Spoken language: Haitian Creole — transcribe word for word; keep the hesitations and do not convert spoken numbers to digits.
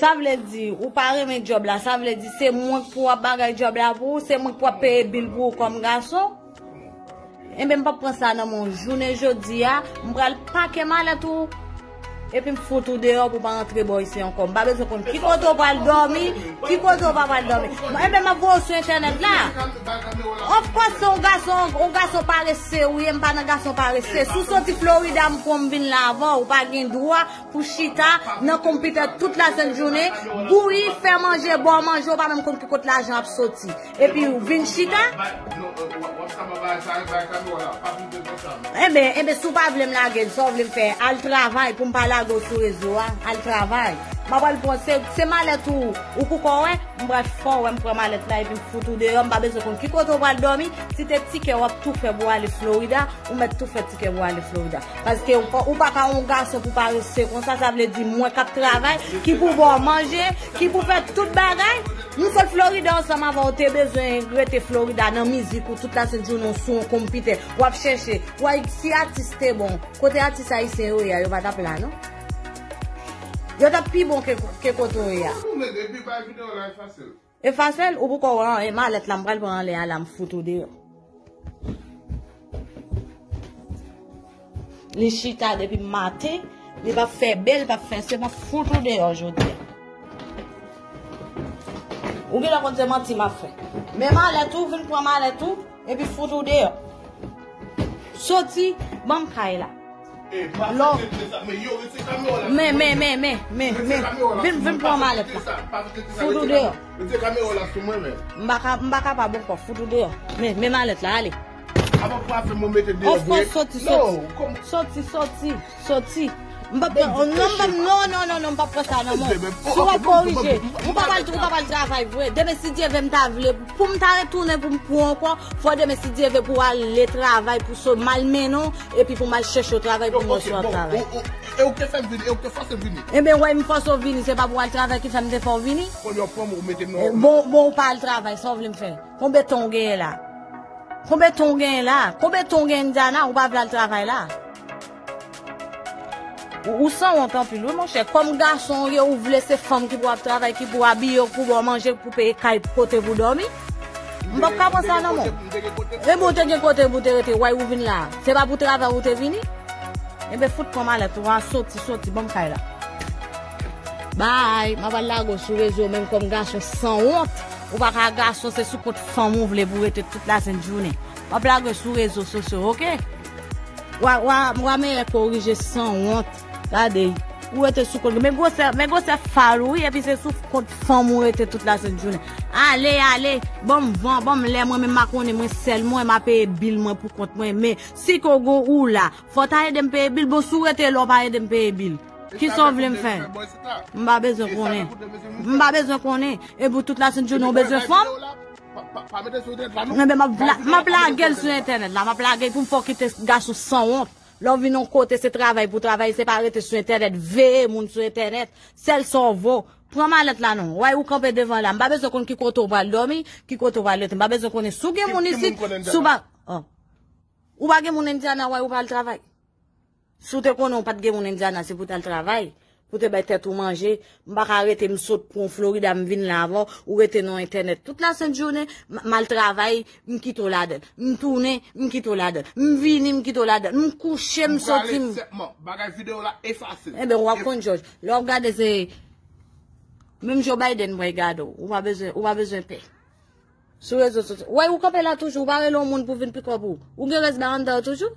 Sa vle di, ou pa renmen djòb la, sa vle di se mwen k pou ap bagay djòb la pou ou, se mwen k pou ap peye bil pou ou kòm gason. Enben, m p ap pran sa nan men w jounen jodi a, m pral pake malèt ou, epi m fout ou deyò pou w pa rantre bò isi ankò. M pa bezwen konn ki kote w pral dòmi, ki kote w pa pral dòmi. Enben, m ap voye w sou entènèt la. Of course, se yon gason, yon gason parese ou ye, m pa nan gason parese. Si w soti Florida, m pran m vin la avè w, ou pa gen dwa pou chita nan konpitè tout lasent jounen, bouyi, fè manje, ba w manje, ou pa menm konn ki kot lajan ap soti. Epi ou vin chita. Enben, enben, si w pa vle m lage l, sa w vle m fè, al travay pou m pa lage w sou rezo a, al travay. M ap al pran, se, se malèt ou, ou poko wè, m pral fè w wè, m pran malèt la epi m fout ou deyò, m pa bezwen konn ki kote w pral dòmi, si te tikè w ap tou fè pou w ale Florida, ou mèt tou fè tikè pou w ale Florida. Paske ou pa, ou pa ka yon gason pou parese konsa, sa vle di mwen k ap travay, ki pou ba w manje, ki pou fè tout bagay. Nou sot Florida ansanm avè w, te bezwen rete Florida nan mizik ou tout lasent jounen w sou yon konpitè, w ap chèche, w a si atis te bon, kote atis ayisyen yo ye a, yo pa t ap la non. Yo t ap pi bon ke, ke kote w ye a. Efase l, ou poko wè anyen, malèt la, m pral pran anlè a la, m fout ou deyò. Li chita depi maten, li p ap fè bèl, p ap fè se, m ap fout ou deyò jodi a. Ou genlè konn se manti m ap fè. Men malèt ou, vin pran malèt ou, epi fout ou deyò. Soti, ban m kay la. Lò. Men, men, men, men, men, men. Vin, vin pran malèt la. Fout ou deyò. M pa ka, m pa kapab ankò. Fout ou deyò. Men, men malèt la, ale. Of course, soti, soti. Soti, soti, soti. M p ap pran, non, m p ap, non, non, non, non, m p ap pran sa nan men w. Si w ap korije, ou pa pral, ou pa pral travay vre. Demen, si Dye vle, m ta vle, pou m ta retounen, pou m pran w ankò, fò demen, si Dye vle, pou w ale travay, pou so, m al mennen w, epi pou m al chèche w travay pou m wè si w ap travay. E ou te fè m vini, e ou te fòse m vini. Enben, wè, m fòse w vini, se pa pou w al travay ki fè m te fè w vini. Kounye a w pran m, ou mete m nan. Bon, bon, ou pa al travay, sa w vle m fè? Konbyen tan w genyen la? Konbyen tan w genyen la? Konbyen tan w genyen Indiana, ou pa vle al travay la? Ou, ou sanwont anpil, wi, monchè. Kòm gason w ye, ou vle se fanm ki pou ap travay, ki pou abiye w, pou ba w manje, pou peye kay, kote pou dòmi. M p ap ka pran sa nan men w. Epi w te gen kote pou w te rete, wè ou vin la. Se pa pou travay ou te vini? Enben, fout pran malèt ou a, soti, soti, ban m kay la. Bay, m ap al lage w sou rezo, menm kòm gason sanwont. Ou pa ka gason, se sou kont fanm ou vle pou w rete tout lasent jounen. M ap lage w sou rezo sosyo, oke? Wa, wa, wa meyè korije sanwont. Gade, ou rete sou kont. Men gwosè, men gwosè fal ou, wi, epi se sou kont fanm ou rete tout lasent jounen. Ale, ale, ban m van, ban m lè, mwen menm m a konnen mwen sèl mwen, m a peye bil mwen pou kont mwen. Men si kogo ou la, fò w ta ede m peye bil, bon, si w rete la, w pa ede m peye bil. Kisa w vle m fè? M pa bezwen konnen. M pa bezwen konnen. E pou tout lasent jounen, w bezwen fanm? Enben, m ap la-, m ap lage l sou entènèt la. M ap lage l pou m fè w kite gason sanwont. Lè w vin yon kote, se travay pou travay, se pa rete sou entènèt, veye moun sou entènèt. Sèl sa w vo. Pran malèt la non. Wè ou kanpe devan la. M pa bezwen konn ki kote w pral dòmi, ki kote w pral rete. M pa bezwen konnen si w gen moun isit, si w pa, oh. Ou pa gen moun Indiana, wè ou pral travay. Si w te konnen w pa t gen moun Indiana, se pou w t al travay, pou w te bay tèt ou manje. M pa ka rete, m sot pran w Florida, m vin la avè w, ou rete nan entènèt tout lasent jounen, m, m al travay, m kite w ladan l. M tounen, m kite w ladan l. M vini, m kite w ladan l. M kouche, m soti, m. Bagay videyo la efase. Enben, w ap konn jòj. Lè w ap gade, se menm Joe Biden mwen gade w. Ou pa bezwen, ou pa bezwen pè. Sou rezo sosyo. Wè, ou kanpe la toujou, ou pa rele yon moun pou vin pikòp ou. Ou gen rès ba anndan yo toujou?